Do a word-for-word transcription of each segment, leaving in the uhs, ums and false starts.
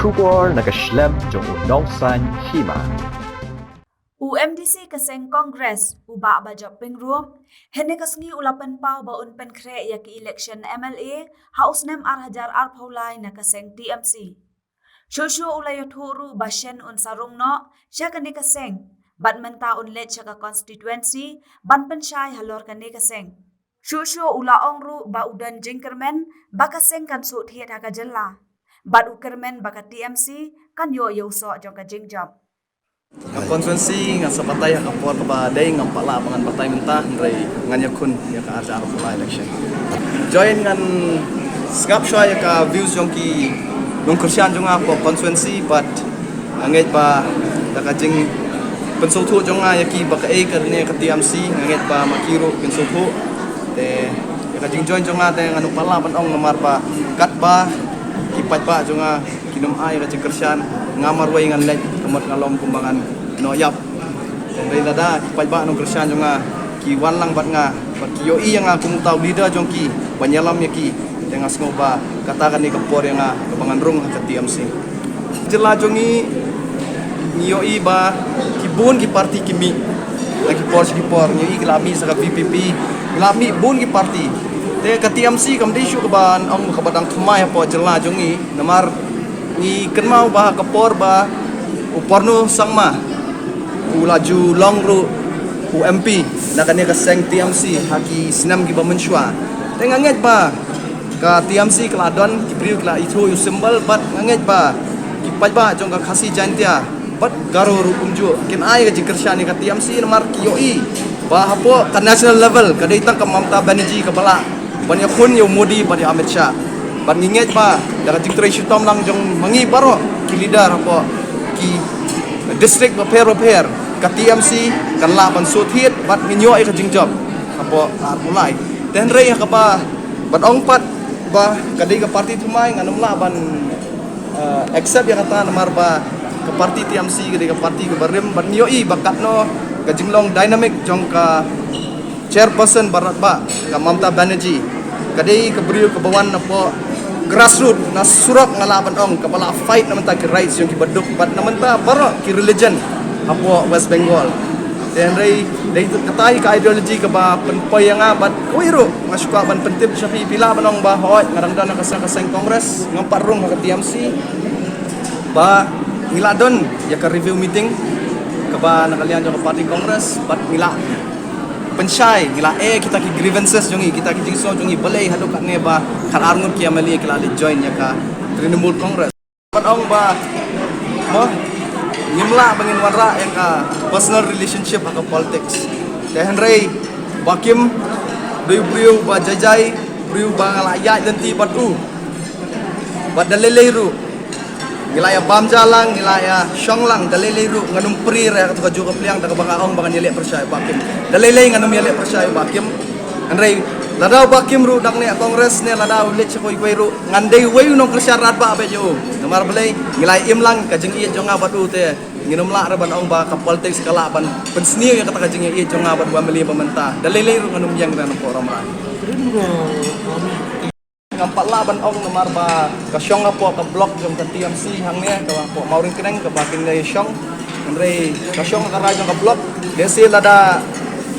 Khubor na ka shlem jong u nongsan hima. U MDC ka seng Congress, u Bah Bajop Pyngrope, hynne ka sngi u la pynpaw ba un pynkhreh ïa ki election MLA ha u snem ar hajar arphew lai na ka seng TMC. Shuh shuh u la ïathuh ruh ba shen un sa rung noh sha kane ka seng, bad mynta un leit sha ka constituency ban pynshai halor kane ka seng. Shuh shuh u la ong ruh ba u don jingkyrmen ba ka seng kan shu thied ha ka jylla, bad u kyrmen ba ka TMC kan ïoh ïa u soh jong ka jingjop. Ka constituency ngan sa batai ha ka por kaba dei, ngam pat lah ba ngan batai mynta, hynrei ngan ïakhun ïa ka ar hajar arphew lai election. Join ngan sngap shuwa ïa ka views jong ki nongkyrshan jong nga ha ka constituency, bad nga ngeit ba da ka jingpynsngewthuh jong nga ïa ki ba kaei kane ka TMC, nga ngeit ba ma ki ruh kin sngewthuh. Te ïa ka jingjoin jong nga te ngan ym pat lah ban ong namar ba katba ki paidbah jong nga kin ym ai ïa ka jingkyrshan, nga marwei ngan leit, ka mut nga long kumba ngan noh ïap. Hynrei lada ki paidbah nongkyrshan jong nga ki wan lang bad nga, bad ki ïohi ïa nga kum uta u leader jong ki ban ïalam ïa ki, te nga sngew ba kata kane ka por ïa nga kaba ngan rung ha ka TMC. Jylla jong ngi, ngi ïohi ba ki bun ki parti ki mih na ki por sha ki por, ngi ïohi ki la mih sha ka VPP, ki la mih bun ki parti. Te ka TMC kam dei shuh kaba ong kaba dang thymmai hapoh jylla jong ngi, namar ngi kynmaw ba ha ka por ba u Porno Sangma u la ju long ruh u MP na kane ka seng TMC ha ki snem kiba mynshuwa. Te nga ngeit ba ka TMC ka la don, ki briew ki la ithuh ïa u symbol, bad nga ngeit ba ki paidbah jong ka Khasi Jaintia bad Garo ruh kumjuh kin ai ka jingkyrshan ïa ka TMC namar ki ïohi ba hapoh ka national level ka dei tang ka Mamta Banerjee kaba lah ban ïakhun ïa u Modi bad ïa u Amit Shah. Bad ngi ngeit ba da ka jingtrei shitom lang jong ma ngi baroh ki leader hapoh ki district bapher bapher, ka TMC kan lah ban shu thied bad ngin ïoh ïa ka jingjop hapoh ka ar phew lai. Te hynrei ha kaba ban ong pat ba ka dei ka parti thymmai, ngan ym lah ban, eh, accept ïa kata namar ba ka parti TMC ka dei ka parti kaba rim, bad ngi ïohi ba katno ka jinglong dynamic jong ka chairperson baroh ba ka Mamta Banerjee ka dei ka briew kaba wan napoh grassroot, na surok, nga lah ban ong, kaba lah fight na bynta ki rights jong ki baduk bad na bynta baroh ki religion hapoh West Bengal. Te hynrei dei kata hi ka ideology kaba pynpoi ïa nga, bad kawei ruh nga shu kwah ban pyntip sha phi, phi lah ban ong ba hooid nga dang don ha ka seng, ka seng Congress, ngam pat rung ha ka TMC, ba ngi la don ïa ka review meeting kaba na ka liang jong ka party Congress, bad ngi la pynshai, ngi la eh kita ki grievances jong ngi, kita ki jingsngew jong ngi, balei haduh katne ba khatar ngut ki MLA ki la leit join ïa ka Trinamool Congress. Ban ong ba mo, ngim lah ba ngin wanrah ïa ka personal relationship ha ka politics. Te hynrei Bah Kim dei u briew ba jai jai, briew ba nga la ïaid lynti bad u, bad da lei lei ruh ngi la ïa bam ja lang, ngi la ïa shong lang, da lei lei ruh ngan ym prie ïa katu ka juh ka pliang da kaba nga ong ba ngan ïaleh pyrshah ïa u Bah Kim. Da lei lei ngan ym ïaleh pyrshah ïa u Bah Kim. Hynrei lada u Bah Kim ruh dang neh Congress ne lada u leit sha kawei kawei ruh, ngan dei uwei u nongkyrshan radbah beit ïa u. Namar balei? Ngi la im lang, ka jingïeit jong nga bad u te ngin ym lah re ban ong ba ka politics ka lah ban pynsniew ïa kata ka jingïeit jong nga bad u MLA ba mynta. Da lei lei ruh ngan ym ïeng re na pdeng ram rai. Ngam pat lah ban ong namar ba ka shong hapoh ka block jong ka TMC hangne, ka hapoh Mawryngkneng kaba kin ïa shong. Hynrei ka shong ha ka rai jong ka block. Lehse lada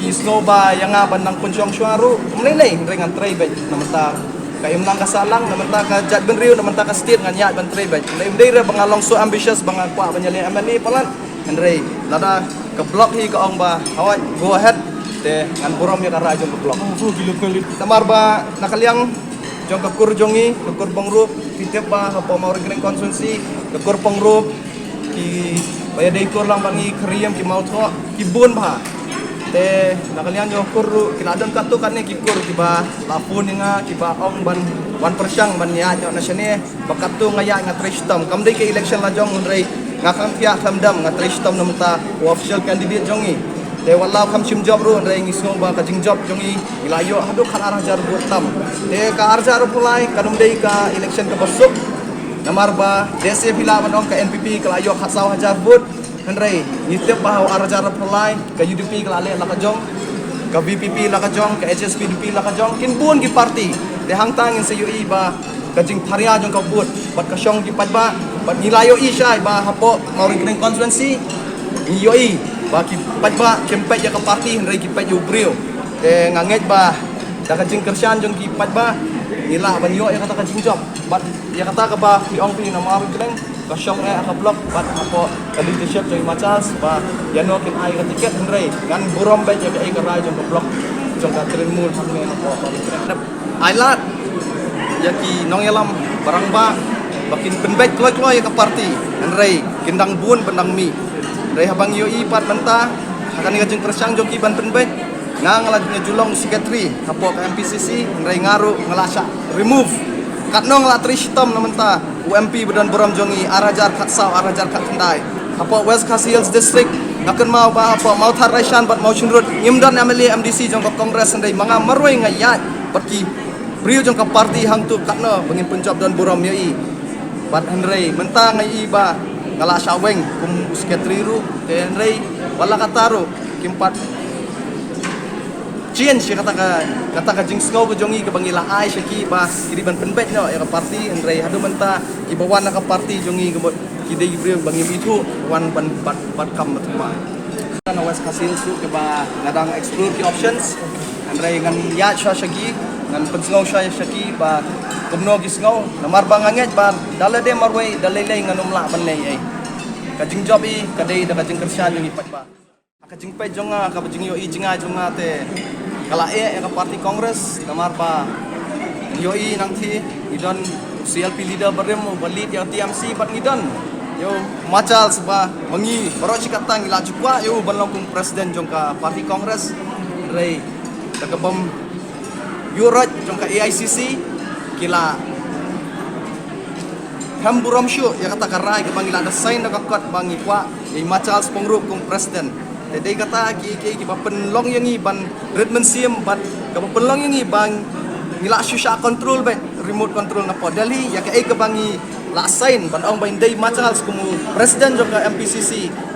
ki sngew ba ïa nga ban nang pynshong shuwa ruh, ym lei lei, hynrei ngan trei beit na bynta ka imlang ka sahlang, na bynta ka jaitbynriew, na bynta ka state ngan ïaid ban trei beit. Hynrei ym dei re ba nga long so ambitious ba nga kwah ban ïaleh MLA palat. Hynrei lada ka block hi ka ong ba hooid, go ahead, te ngan burom ïa ka rai jong ka block. Namar ba na ka liang jong ka kur jong ngi, ka kur Pyngrope, phi tip ba hapoh Mawryngkneng constituency, ka kur Pyngrope, kiba ïadei kur lang bad ngi, Khyriem, ki Mawthoh, ki bun bha. Te na ka liang jong ka kur ruh ki la don katto katne ki kur kiba la phone ïa nga, kiba ong ban wan pyrshang ban ïaid noh na shane. Ba katto nga ïaid nga trei shitom. Kam dei ka election la jong, hynrei nga kham thiah khlem dam, nga trei shitom na bynta u official candidate jong ngi. Te wat la kham shim jop ruh, hynrei ngi sngew ba ka jingjop jong ngi, ngi la ïoh haduh khatar hajar vote tam. Te ka ar hajar arphew lai kan ym dei ka election kaba suk. Namar ba lehse phi lah ban ong ka NPP ka la ïoh khatsaw hajar vote. Hynrei ngi tip ba ha u ar hajar arphew lai ka UDP ka la leh la ka jong, ka VPP la ka jong, ka HSPDP la ka jong, kin bun ki parti. Te hangta ngin sa ïohi ba ka jingpharia jong ka vote bad ka shong ki paidbah Bad ngi la ïohi shai ba hapoh Mawryngkneng constituency ngi ïohi ba ki paidbah kim peit ïa ka party hynrei ki peit ïa u briew. Te nga ngeit ba da ka jingkyrshan jong ki paidbah ngi lah ban ïoh ïa kata ka jingjop. Bad ïa kata kaba phi ong phi na Mawryngkneng ka shong eh ha ka block bad hapoh ka leadership jong i Ma Charles ba ïano kin ai ka tiket hynrei ngan burom beit ïa kaei ka rai jong ka block jong ka Trinamool hangne hapoh Mawryngkneng. Ai lad ïa ki nongïalam ba rangbah ba kin pynbeit kloi kloi ïa ka party hynrei kin dang bun ban dang mih. Hynrei haba ngi ïohi pat mynta ha kane ka jingpyrshang jong ki ban pynbeit, nga nga la nga ju long u secretary hapoh ka M P C C hynrei nga ruh nga la shah remove. Katno nga la trei shitom na mynta u M P ba don burom jong ngi ar hajar khatsaw ar hajar khatkhyndai. Hapoh West Khasi Hills District nga kynmaw ba hapoh Mawthadraishan bad Mawshynrut ngim don M L A M D C jong ka Congress hynrei ma nga marwei nga ïaid bad ki briew jong ka party hangtu katno ba ngin pynjop don burom ïa i. Bad hynrei mynta nga i ba nga la shah weng kum u secretary ruh te hynrei wat la katta ruh kim pat change ïa kata ka, kata ka jingsngew ka jong ngi kaba ngi la ai sha ki ba ki dei ban pynbeit noh ïa ka party hynrei haduh mynta kiba wan na ka party jong ngi ki dei ki briew ba ngim ithuh wan ban bat, bat kam ba thymmai. Na West Khasi Hills ruh kaba nga dang explore ki options hynrei ngan ïaid sha sha ki, ngan pynsngew sha sha ki ba kumno ki sngew. Namar ba nga ngeit ba da lade marwei da lei lei ngan ym lah ban leh ei. Ka jingjop i ka dei da ka jingkyrshan jong i paidbah. Ka jingpeit jong nga kaba jingïohi jngai jong nga te ka la eh ïa ka party Congress namar ba ngi ïohi nangthie ngi don u C L P leader barim uba lead ïa ka T M C bad ngi don ïa u Ma Charles ba ma ngi baroh shi katta ngi la ju kwah ïa u ban long kum president jong ka party Congress. Hynrei da ka bym ïuh roit jong ka A I C C ki la hem burom shuh ïa kata ka rai kaba ngi la da sign da ka kot ba ngi kwah ïa i Ma Charles Pyngrope kum president. Te dei kata ki, ki, kiba pynlong ïa ngi ban rit mynsiem bad kaba pynlong ïa ngi ba ngi la shu shah control bad remote control na pdeng Delhi ïa kaei kaba ngi la sign ban ong ba in dei Ma Charles kum u president jong ka M P C C.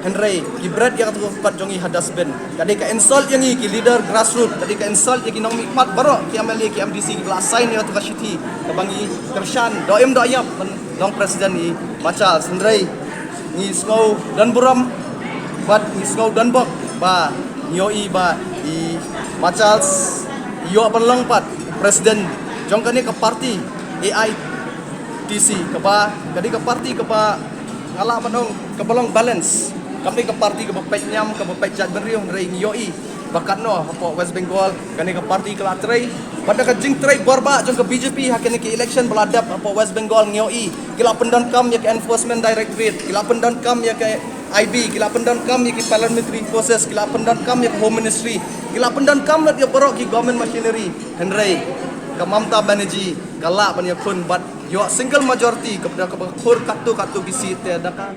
Hynrei ki bret ïa kata ka kot jong ngi ha dustbin. Ka dei ka insult ïa ngi ki leader grassroots, ka dei ka insult ïa ki nongmihkhmat baroh ki M L A ki M D C kiba la sign ïa kata ka shithi kaba ngi kyrshan doh im doh ïap ban long president i Ma Charles. Hynrei ngi sngew don burom bad ngi sngew don bok ba ngi ïohi ba i Ma Charles i ïoh ban long pat president jong kane ka party A I T C kaba ka dei ka party kaba nga lah ban ong kaba long balance. Kam dei ka party kaba peit niam kaba peit jaitbynriew hynrei ngi ïohi ba katno hapoh West Bengal kane ka party ka la trei bad da ka jingtrei bor ba jong ka B J P ha kane ka election ba la dep hapoh West Bengal ngi ïohi ki la pyndonkam ïa ka Enforcement Directorate, ki la pyndonkam ïa ka I B, ki la pyndonkam ïa ki Paramilitary Forces, ki la pyndonkam ïa ka Home Ministry, ki la pyndonkam lut ïa baroh ki government machinery. Hynrei ka Mamata Banerjee ka lah ban ïakhun bad ïoh single majority kaba, kaba khur katto katto ki seat te da ka